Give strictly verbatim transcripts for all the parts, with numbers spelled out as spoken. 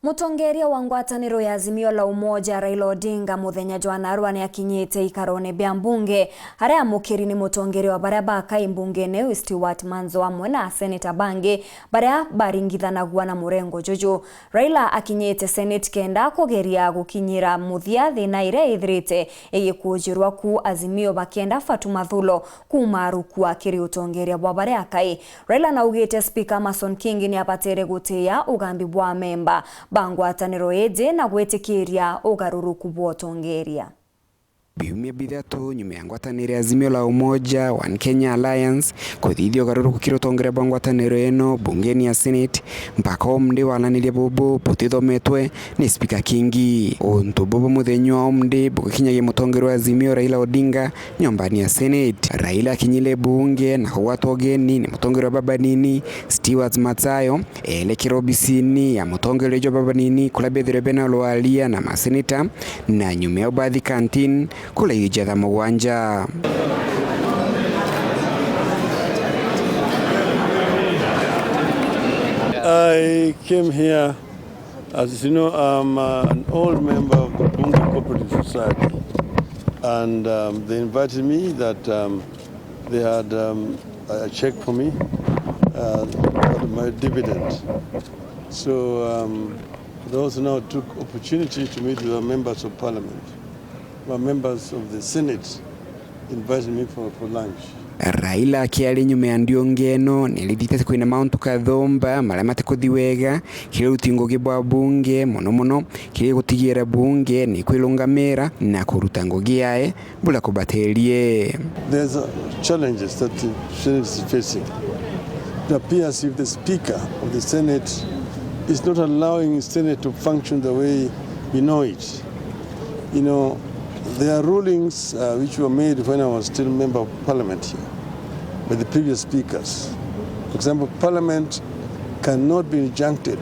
Mutongeria wa ngwataniro ya Azimio la Umoja, Raila Odinga, muthenya jwa narua ni akinyite ikarone bia mbunge, aria amukiri ni mutongeria wa baria bakai mbungene, Stewart Manzo, amwe na aseneta bangi baria baringithanagua na murengo juju. Raila akinyite Senate kenda kugeria gukinyira muthia thina iria ithirite igikujirwa ku Azimio, bakienda Fatuma Thulo kuuma arukua kiri utongeria bwa baria akai. Raila naugite Spika Amason Kingi ni abatere gutia ugambi bwa amemba ba ngwataniro iji na gwitikiria ugaruruku bwa utongeria. Biumia bithatu nyuma ya ngwataniro ya Azimio la Umoja One Kenya Alliance kuthithia ugaruruku kiri utongeria bwa ngwataniro ino bungeni ya Senate, mpaka umthi walaniria bubu butithometwe ni Spika Kingi. Untu bubu muthenya wa umthi bugikinyagia mutongeria wa Azimio Raila Odinga nyombani ya Senate. Raila akinyire bunge na kugwatwa ugeni ni mutongeria wa babanini Stewart Matsayo, erekera obisini ya mutongeria jwa babanini kuria bethirwe bena rwaria na maseneta, na nyuma ya ubathi canteen kuria irio ja thaa mugwanja. I came here, as you know, I'm uh, an old member of the Bunge Cooperative Society, and um, they invited me that um, they had um, a check for me, uh, for my dividend. So um, they also now took opportunity to meet with our members of parliament. Our members of the Senate invited me for, for lunch. Raila akiaria nyuma ya ndiunge ino, ni arithitete kwina mauntu kathumba maria matikuthi wega kiri uruti ngugi bwa bunge, mono mono kiri gutigira bunge ni kwirungamira na kuruta ngugi yae buria kubaterie. There's uh, challenges that the Senate is facing. It appears if the Speaker of the Senate is not allowing Senate to function the way we know it, you know, there are rulings uh, which were made when I was still member of parliament here by the previous speakers. For example, parliament cannot be injuncted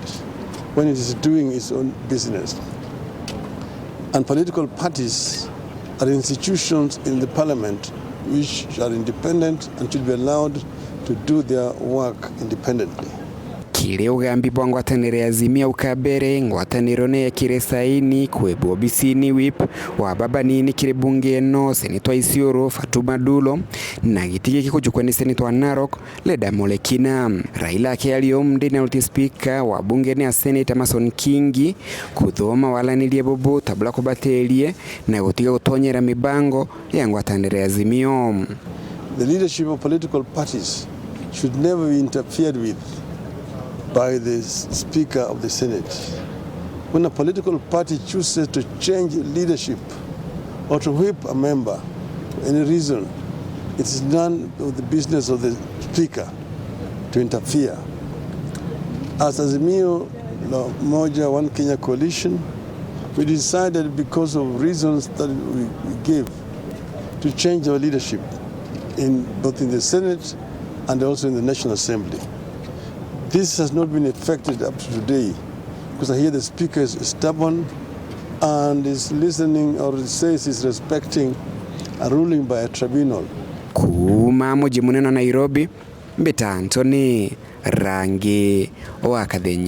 when it is doing its own business. And political parties are institutions in the parliament which are independent and should be allowed to do their work independently. Kiri ugambi bwa ngwataniro ya Azimio au kabere, ngwataniro ni yekire saini kwebwa obisini whip wa babanini kiri bunge ino, Senetwa Isiolo Fatuma Dulo, na giti giki kujukwa ni Senetwa Narok Leda Molekina. Raila akiaria umthi ni aruti spika wa bunge ni ya Senate Amason Kingi kuthoma walanirie bubu ta buria kubaterie na gutiga gutonyera mibango ya ngwataniro ya Azimio. The leadership of political parties should never be interfered with by the s- Speaker of the Senate. When a political party chooses to change leadership or to whip a member for any reason, it is none of the business of the Speaker to interfere. As Azimio la Umoja One Kenya Coalition, we decided, because of reasons that we, we gave, to change our leadership in both in the Senate and also in the National Assembly. This has not been effected up to today, because I hear the Speaker is stubborn and is listening, or it says he's respecting a ruling by a tribunal. Kuuma muji munene wa Nairobi, mbita Anthony Rangi wa Kathenya.